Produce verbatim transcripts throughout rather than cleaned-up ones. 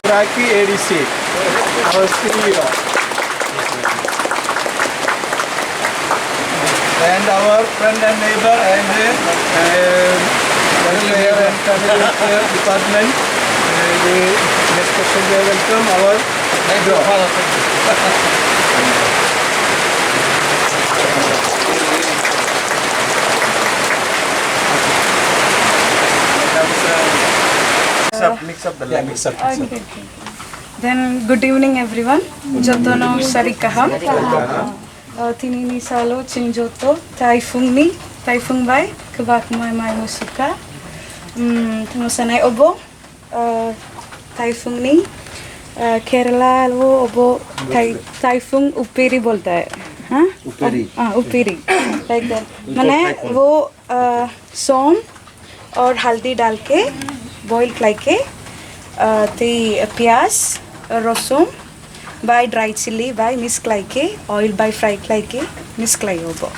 Raki A D C, our C E O. And our friend and neighbor and, uh, uh, welfare and family welfare department, uh, the next question they welcome our Thank you. Mix up, mix up the language. Okay, okay. Then, good evening, everyone. Jotono sari kaham. Uh, tini ni salo chwng joto Taifung ni, Taifung bai kwbakma mai musuka. Hmm, tamo sanai obo, uh, Taifung ni, uh, Kerala lo obo Tai-, Taifung Uperi bolta hai, ha? Uperi. Ob-, ah, Uperi. Like that. Mane wo, uh, som और हल्दी डाल के boil khlai khe, ah, tei piyaj, rosung bai dry chili bai mix khlai khe, oil bai fry khlai khe mix khlai obo.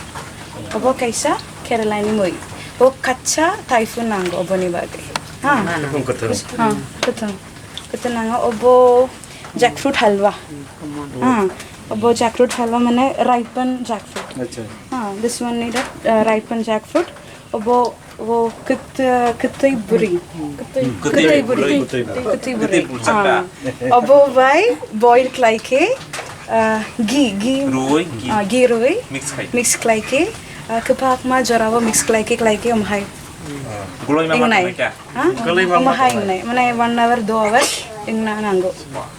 Obo kaisa Kerala ni mui. O kacha Taifung nango oboni bagwi. Ha? Kwthwng, kwthwng. Ha, kwthwng. Kwthwng nango obo jackfruit halwa. Ha, obo jackfruit halwa mane ripened jackfruit. Acha. Ha, this one need a, uh, ripened jackfruit. Obo, obo kwt-, kwtwi bwrwi. Kwtwi bwrwi. Kwtwi bwrwi. Kwtwi bwrwi. Ah. Obo bai boil khlai khe, ah, ghee, ghee, Rwi, ghee. Ah, ghee rwi. Mix khai. Mix khlai khe, ah, kwbakma jora o mix khlai khe, khlai khe, omo hai. Guloi ma Ingnai. Mathang kya? Ha? Guloi ma Omo hai mathang. Ingnai. Mane one hour, two hour ingna nango.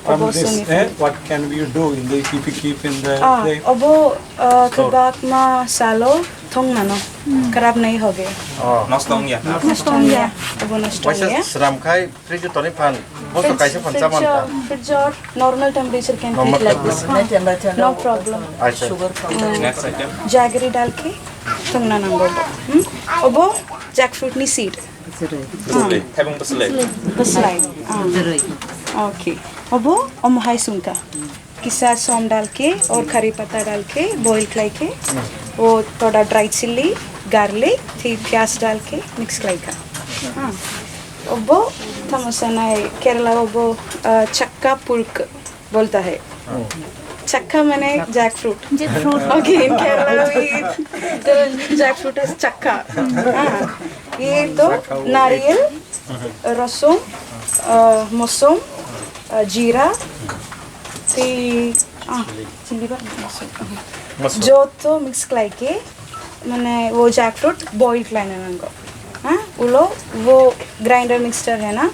From Obo this, sungwi eh, what can we do in the, if we keep in the Ah, fridge? Obo, ah, Store. Kwbakma salo thong mano. Kharap nahi hobe. Oh. Nosto wngya. Nosto wngya. Obo nosto Waisa wngya. Sram khai fridge o tonwi phan. Bosto Fridge, kaisa phan fridge chaman o, kha. Fridge o normal temperature can Normal keep like this. Temperature. No problem. Acha. Sugar problem. Next item. Jaggery dal ke thongna nango. Hmm? Obo jackfruit ni seed. Bwswlwi, thaibung bwswlwi. Bwswlwi. Ah. Okay. Obo omo hai sungkha. Kisa som dal ke or kari pata dal ke boil khlai khe. O toda dry chili, garlic, thi piyaj dal ke mix khlai kha. Ah. Obo tamo sanai Kerala obo, ah, chakka pulk. Bolta hai. Oh. Chakka mane jackfruit. Jackfruit. Okay, in Kerala we tell jackfruit as chakka. Ah, ye to nariyal, rasung, ah, mosum, ah, jeera, te, ah, chili ba, mosum. Mosum. Joto mix khlai khe, mane wo jackfruit boil khlaina nango. Ha? Ulo wo grinder mixture hai na,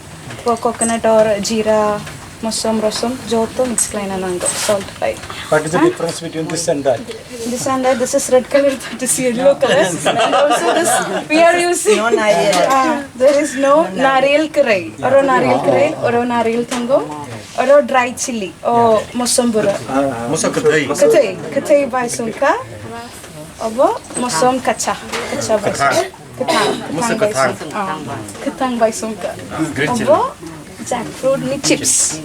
wo coconut or jeera, mosum, rasung, joto mix khlaina nango, salt bai. What is the Ha? difference between this and that? This and that, this is red color, that is yellow color. And also this, we are using, No nariyal. Ah, there is no nariyal kwrwi. Oro nariyal kwrwi, oro nariyal thango, oro dry chili, o mosum bura. Mosum kwthwi. Kwthwi, kwthwi bai sungkha. Obo mosum kacha, kacha bai sungkha. Kwthang, kwthang bai sungkha. Ah, kwthang bai sungkha. Obo jackfruit ni chips.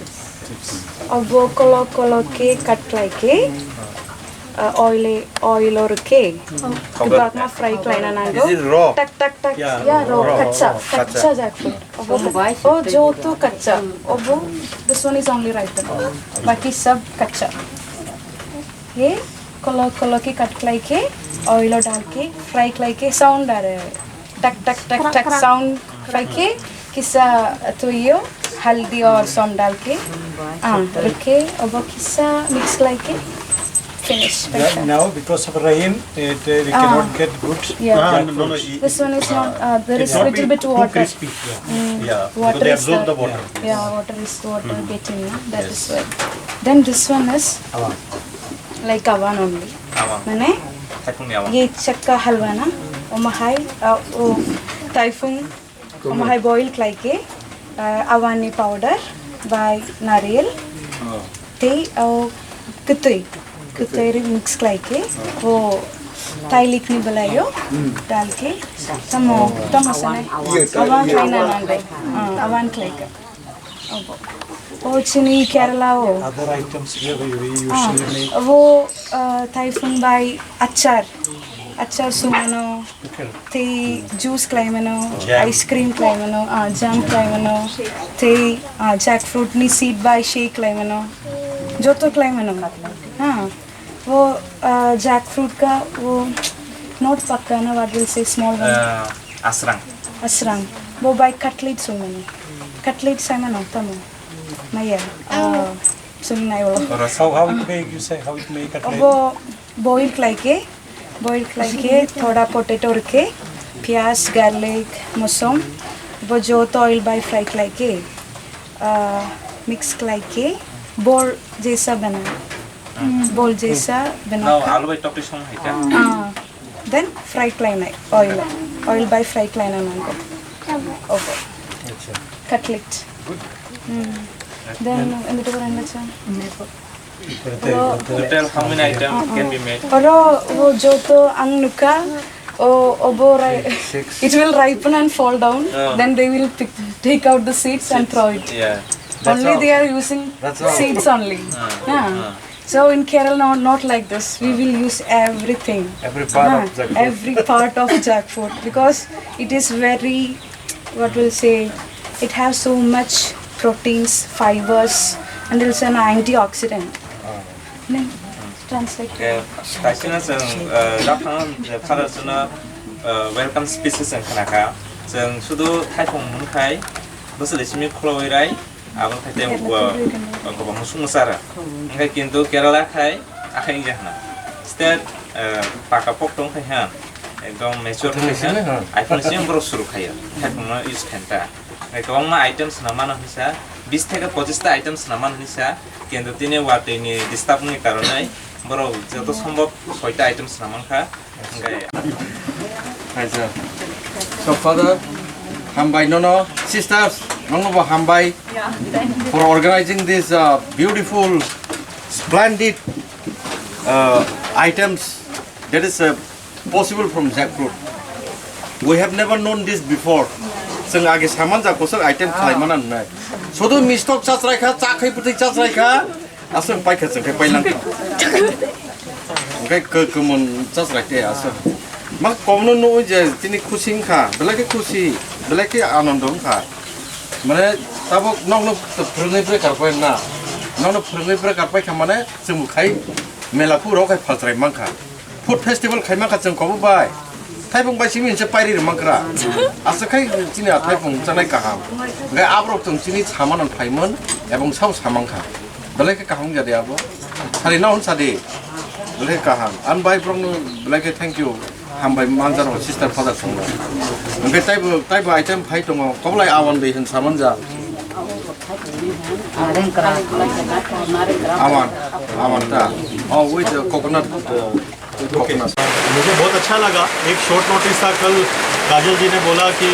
Obo kolok kolok khe cut khlai khe, ah, oil, oil o rw khe. Kwbakma fry khlaina nango. Is it raw? Tak, tak, tak. Yeah, raw. Kacha, kacha jackfruit. Obo, o joto kacha. Obo, this one is only ripened. Baki sab kacha. Ye kolok kolok ke cut khlai khe, oil o dal khe, fry khlai khe, sound are tak tak tak tak sound khlai khe, kisa tuyo, haldi or som dal khe, ah, rw khe, obo kisa mix khlai khe, finish. Right now, because of rain, it, uh, we Ah. cannot get good. Yeah. Ah, no, no, no, it, This one is not, uh, there it's is not little bit too water. crispy. Mm, Yeah, because water they is absorb the, the water. Yeah, water is water getting, no? That is Yes. why. Then this one is Awa. like awan only. Awan. Mane, Thaipung ni awan. Ye chakka halwa na, omo hai, uh, o thaipung, omo hai boil khlai khe, uh, awan ni powder bai nariyal, Oh. tei, uh, kwtwi, kwtwi ri mix khlai khe, o tailik ni belai o dal khe, tamo, tamo sanai, Ye, awan ye. khlai na nango, uh, awan khlai khe. Obo. Oh, chini Kerala o. Other items we, we, we Ah, usually make. Wo, uh, thaipung bai achar. Achar sungano. Okay. Tei juice khlaimano, Jam. Ice cream khlaimano, ah, jam khlaimano, tei, ah, jackfruit ni seed bai shake khlaimano. Joto khlaimano. Ha. Wo, ah, jackfruit ka wo not pakka na, what will say, small one. Ah, asrang. Asrang. Wo bai cutlet sungmano. Cutlet saimano tamo. Maya. Ah, sung nai wo. Or how, how it make, you say, how it make cutlet? Wo boil khlai ke, boil khlai ke, thoda potato rwkhe, piyaj, garlic, mosom, bo joto oil bai fry khlai ke, ah, mix khlai ke, bol jesa bana, bol jesa bana. Now, alu bai tokti song hai kha? Ah, then fry khlai nai, oil, oil bai fry khlai na nango. Obo. Acha. Cutlet. Hmm. Then, in the different. Total how many items can be made? Oro, wo joto ang nukha, o, obo ri-, it will ripen and fall down. Oh. Then they will pick, take out the seeds and throw it. Yeah. That's all. Only they are using seeds only. Ah, ah. So in Kerala, no, not like this. We will use everything. Every part of jackfruit. Every part of jackfruit, because it is very, what will say, it has so much proteins, fibers, and also an antioxidant. Ah. Translate. Okay, kaisina chwng, uh, japhang, uh, father chwngno, uh, welcome speeches chwng khnakha. Chwng sudu thaipung mwnkhai, bwswlwi simi khulogwi rai, abo khai tei, uh, uh, kwbangma sungsa ra. Hwnkhe kintu Kerala khai akhai wngya hwna. State, uh, paka pok tong khai ha, ekdom mature khai ha, iPhone simi borok suru khaio. Thaipungno use khain ta. Kwbangma items no mano hinsa, bis theke pochis ta items no mano hinsa, kintu tini watwi ni disturb ni karonwi borok joto sombhob soita items no mankha. Hwnkhe Hi, sir. So, father, hambai nono, sisters, nono bo hambai for organizing this, uh, beautiful, splendid, uh, items. That is, uh, possible from jackfruit. We have never known this before. Chwng age saman ja kosok item khlai mana wngnai. Sodo mistok chachrai kha, cha khai bwtwi chachrai kha. Aswk pai kha chwng khai pai lang kha. Hwnkhe kw-, kwmon chachrai te aswk. Ma komno nugwi je tini khusi wngkha, belai khe khusi, belai khe anondo wngkha. Mane tabuk nokno phwrwngwi bwrwi karpai na. Nokno phwrwngwi bwrwi karpai kha mane chwngbo khai mela phuro khai phalchrai mankha. Food festival khai mankha chwng kobo bai. Thaipung bai simi hinse pairi rwmankra. Aswk khai chini a thaipung chanai kaham. Hwnkhe aborok chwng chini samano phaimon ebong sabo samankha. Belai khe kaham wngya de abo. Sari no hwn sadi. Belai khe kaham. An bai borokno belai khe thank you. Hambai manjaro sister father songno. Hwnkhe taibo, taibo item phai tongo. Kobolai awan de hwn samanja. Awan, awan ta. Oh, with the coconut. मुझे बहुत अच्छा लगा। एक short notice था, कल काजल जी ने बोला कि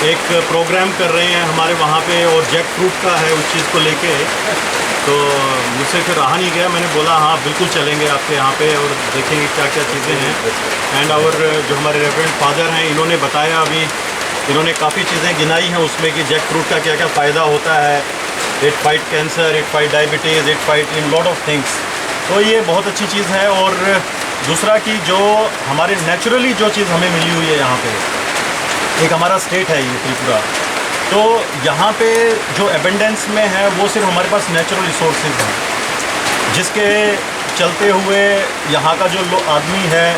एक प्रोग्राम कर रहे हैं हमारे वहाँ पे और जैक फ्रूट का है, उस चीज़ को लेके। तो मुझसे फिर रहा नहीं गया, मैंने बोला, "हाँ, बिल्कुल चलेंगे आपके यहाँ पे और देखेंगे क्या क्या चीज़ें हैं।" एंड आवर जो हमारे रेवरेंड फादर हैं, इन्होंने बताया अभी, इन्होंने काफ़ी चीज़ें गिनाई हैं उसमें कि जैक फ्रूट का क्या क्या फ़ायदा होता है। It fight cancer, it fight diabetes, it fight in lot of things। तो ये बहुत अच्छी चीज़ है। और दूसरा कि जो हमारे नेचुरली जो चीज़ हमें मिली हुई है यहाँ पे, एक हमारा स्टेट है ये त्रिपुरा, तो यहाँ पे जो एबंडेंस में है वो सिर्फ हमारे पास नेचुरल रिसोर्सेज हैं, जिसके चलते हुए यहाँ का जो लो-, आदमी है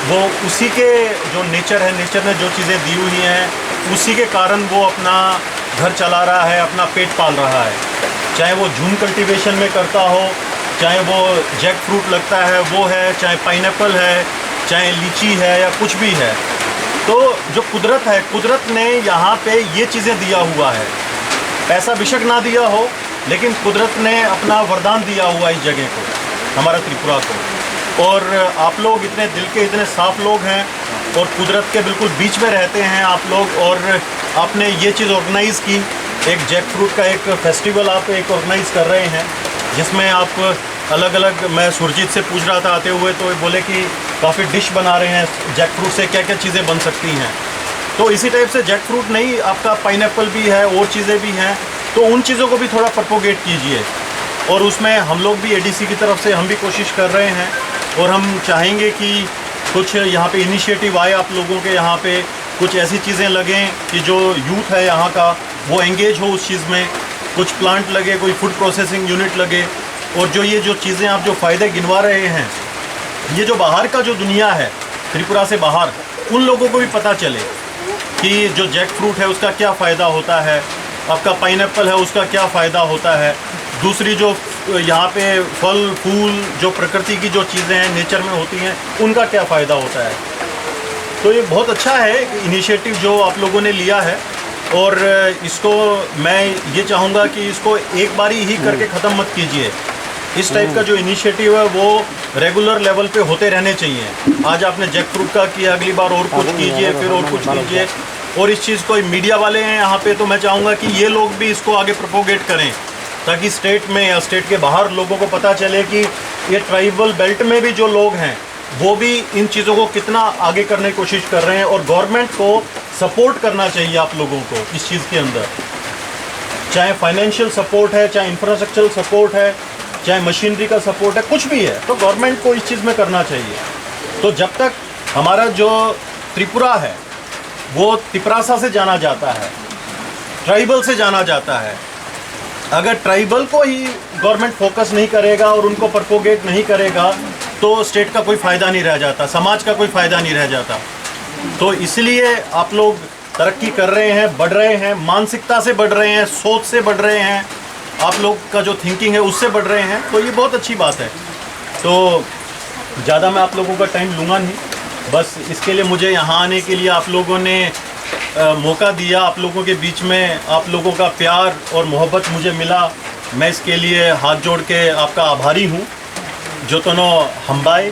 वो उसी के जो नेचर है, नेचर ने जो चीज़ें दी हुई हैं उसी के कारण वो अपना घर चला रहा है, अपना पेट पाल रहा है। चाहे वो झूम कल्टीवेशन में करता हो, चाहे वो जैक फ्रूट लगता है वो है, चाहे पाइनएप्पल है, चाहे लीची है या कुछ भी है। तो जो कुदरत है, कुदरत ने यहाँ पे ये चीज़ें दिया हुआ है। पैसा बेशक ना दिया हो, लेकिन कुदरत ने अपना वरदान दिया हुआ है इस जगह को, हमारा त्रिपुरा को। और आप लोग इतने दिल के इतने साफ लोग हैं और कुदरत के बिल्कुल बीच में रहते हैं आप लोग, और आपने ये चीज़ ऑर्गेनाइज़ की, एक जैक फ्रूट का एक फेस्टिवल आप एक ऑर्गेनाइज़ कर रहे हैं, जिसमें आप अलग-अलग, मैं सुरजीत से पूछ रहा था आते हुए, तो ये बोले कि काफ़ी डिश बना रहे हैं जैक फ्रूट से, क्या-क्या चीज़ें बन सकती हैं। तो इसी टाइप से जैक फ्रूट नहीं, आपका पाइनएप्पल भी है और चीज़ें भी हैं, तो उन चीज़ों को भी थोड़ा प्रोपोगेट कीजिए। और उसमें हम लोग भी एडीसी की तरफ से हम भी कोशिश कर रहे हैं, और हम चाहेंगे कि कुछ यहाँ पे इनिशिएटिव आए आप लोगों के यहाँ पे, कुछ ऐसी चीज़ें लगें कि जो यूथ है यहाँ का, वो एंगेज हो उस चीज़ में, कुछ प्लांट लगे, कोई फूड प्रोसेसिंग यूनिट लगे। और जो ये जो चीज़ें आप जो फ़ायदे गिनवा रहे हैं, ये जो बाहर का जो दुनिया है त्रिपुरा से बाहर, उन लोगों को भी पता चले कि जो जैक फ्रूट है उसका क्या फ़ायदा होता है, आपका पाइनएप्पल है उसका क्या फ़ायदा होता है, दूसरी जो यहाँ पे फल फूल, जो प्रकृति की जो चीज़ें हैं, नेचर में होती हैं, उनका क्या फ़ायदा होता है। तो ये बहुत अच्छा है इनिशिएटिव जो आप लोगों ने लिया है, और इसको मैं ये चाहूँगा कि इसको एक बारी ही करके ख़त्म मत कीजिए। इस टाइप का जो इनिशिएटिव है वो रेगुलर लेवल पे होते रहने चाहिए। आज आपने जैक फ्रूट का किया, अगली बार और कुछ कीजिए, फिर और कुछ कीजिए। और इस चीज़ को मीडिया वाले हैं यहाँ पे, तो मैं चाहूँगा कि ये लोग भी इसको आगे प्रोपोगेट करें, ताकि स्टेट में या स्टेट के बाहर लोगों को पता चले कि ये ट्राइबल बेल्ट में भी जो लोग हैं वो भी इन चीज़ों को कितना आगे करने की कोशिश कर रहे हैं। और गवर्नमेंट को सपोर्ट करना चाहिए आप लोगों को इस चीज़ के अंदर, चाहे फाइनेंशियल सपोर्ट है, चाहे इंफ्रास्ट्रक्चरल सपोर्ट है, चाहे मशीनरी का सपोर्ट है, कुछ भी है, तो गवर्नमेंट को इस चीज़ में करना चाहिए। तो जब तक हमारा जो त्रिपुरा है वो तिपरासा से जाना जाता है, ट्राइबल से जाना जाता है, अगर ट्राइबल को ही गवर्नमेंट फोकस नहीं करेगा और उनको प्रोपोगेट नहीं करेगा तो स्टेट का कोई फ़ायदा नहीं रह जाता, समाज का कोई फ़ायदा नहीं रह जाता। तो इसलिए आप लोग तरक्की कर रहे हैं, बढ़ रहे हैं, मानसिकता से बढ़ रहे हैं, सोच से बढ़ रहे हैं, आप लोग का जो थिंकिंग है उससे बढ़ रहे हैं, तो ये बहुत अच्छी बात है। तो ज़्यादा मैं आप लोगों का टाइम लूँगा नहीं, बस इसके लिए मुझे यहाँ आने के लिए आप लोगों ने अ, मौका दिया, आप लोगों के बीच में आप लोगों का प्यार और मोहब्बत मुझे मिला। मैं इसके लिए हाथ जोड़ के आपका आभारी हूँ। Jotono hambai.